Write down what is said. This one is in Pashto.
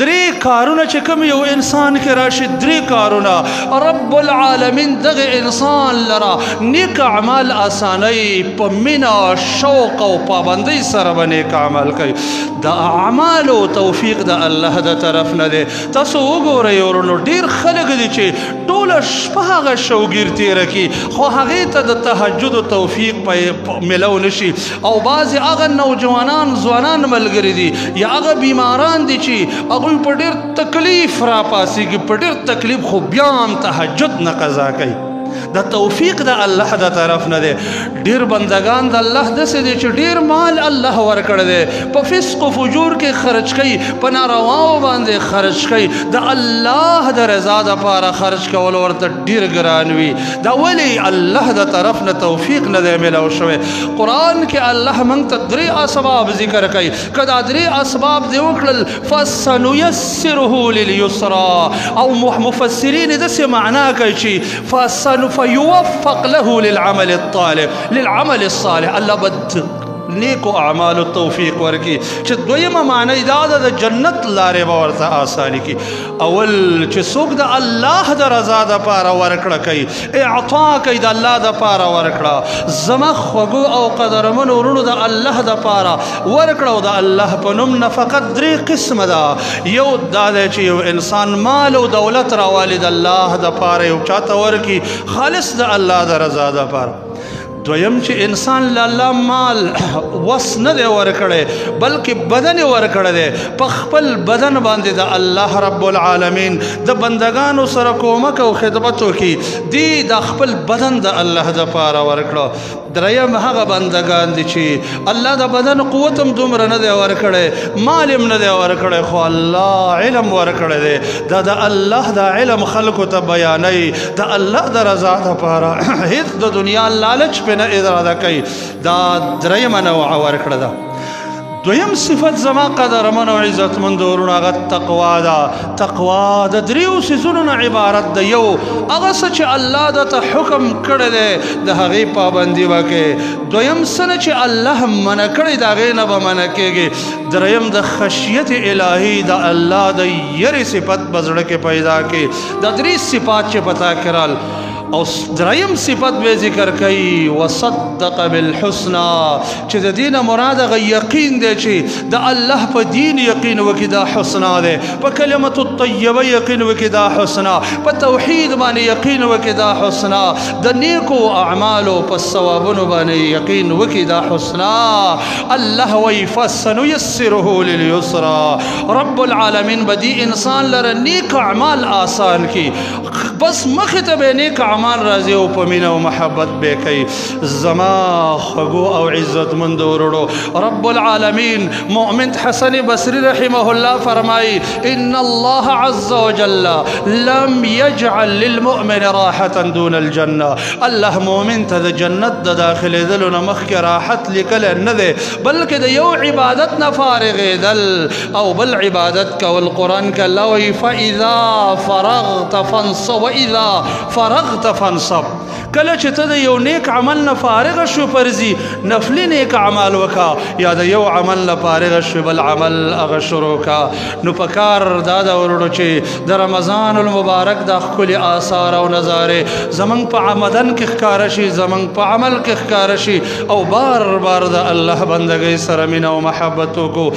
درې کارونه چې کوم یو انسان کې راشي، درې کارونه رب العالمین دغه انسان لره نیک اعمال اسانوي، په مینه، شوق او پابندۍ سره به نیک عمل کوي. د اعمالو توفیق د الله د طرف نه دی. تاسو وګورئ ورونو، ډېر خلک دي چې ټوله شپه هغه شوګیر تېره کړي، خو هغې ته د تهجد توفیق ملو نشي. او بعضې هغه نوجوانان ځوانان ملګري دي یا هغه بیماران دي چې هغوی په ډېر تکلیف راپاڅېږي، په ډېر تکلیف، خو بیا هم تهجد نه قضا کوي. د توفیق د الله د طرف نه دی. ډیر بندگان د الله داسې دي چې ډیر مال الله ورکړی دی، په فسق و فجور کې خرج کوي، په نارواو باندې خرج کوي، د الله د رضا دپاره خرج کول ورته ډیر ګران وي. دا ولې؟ الله د طرف نه توفیق نه دی میلاو شوی. قرآن کې الله موږ ته درې اسباب ذکر کوي، که دا درې اسباب دې وکړل فسنیسره للیسرا. او مفسرین داسې معنا کوي چې فيوفق له للعمل الطالب للعمل الصالح. الله بد نیکو اعمال التوفیق ورکی. چې دویمه معنی دا ده د جنت لارې به ورته آساني کړي. اول چې څوک د الله د رضا دپاره ورکړه کوي، اعطا کوي د الله دپاره ورکړه، زما خوږو او قدرمنو وروڼو د الله دپاره ورکړه او د الله په نوم نفقه درې قسمه ده. یو دا دی چې یو انسان مال او دولت راوالي د الله دپاره یو چاته ورکړي، خالص د الله د رضا دپاره. دویم چې انسان له الله مال وس نه دی ورکړی بلکې بدن یې ورکړی دی، په خپل بدن باندې د الله رب العالمین د بندگانو سره کومک او خدمت وکړي، دی د خپل بدن د الله دپاره ورکړه. دریم هغه بندگان دي چې الله د بدن قوت هم دومره نه دی ورکړی، مال هم نه دی ورکړی، خو الله علم ورکړی دی. دا د الله د علم خلکو ته بیانوي د الله د رضا دپاره، هېڅ د دنیا لالچ پې نه اراده کوي. دا دریمه نوعه ورکړه ده. دویم صفت زما قدرمن او عزتمند وروڼو هغه تقوا ده. تقوا د دریو څیزونو نه عبارت ده. یو هغه څه چې الله درته حکم کړی دی د هغې پابندي وکړئ. دویم څه نه چې الله منع کړی د هغې نه به منع کېږي. دریم د خشیت الهي د الله د یرې صفت به زړه کې پیدا کړي. دا درې صفات چې په تا کې رال. او دریم صفت به ذکر کوي وصدق بالحسنى، چې د دې نه مراد هغه یقین دی چې د الله په دین یقین وکړي، دا حسنا دی، په کلمة الطیبه یقین وکړي، دا حسنا، په توحید باندې یقین وکړي، دا حسنا، د نیکو اعمالو په ثوابونو باندې یقین وکړي، دا حسنا. الله وایي فسنیسره للیسرا. رب العالمین به دې انسان لره نیک اعمال آسان کړي، بس مخې ته به نیک اعمال راځي او په مینه او محبت به کوي. زما خوږو او عزتمندو وروڼو، رب العالمین مؤمن حسن بصري رحمه الله فرمایي ان الله عز وجل لم يجعل للمؤمن راحة دون الجنة. الله مؤمن ته د جنت د داخلېدلو نه مخکې راحت لیکلی نه دی، بلکې د یو عبادت نه فارغېدل او بل عبادت کول. قرآن کې الله وایي فإذا فرغت فانصب وإذا فرغت فانصب. کله چې ته د یو نیک عمل نه فارغ شو فرضي نفلي نیک اعمال وکړه، یا د یو عمل نه فارغ شو بل عمل هغه شروع کړه. نو په کار دا ده وروڼو چې د رمضان المبارک دا ښکلي آثار او نظارې زموږ په عمدن کې ښکاره شي، زموږ په عمل کې ښکاره شي، او بار بار د الله بندګۍ سره مینه او محبت وکړو.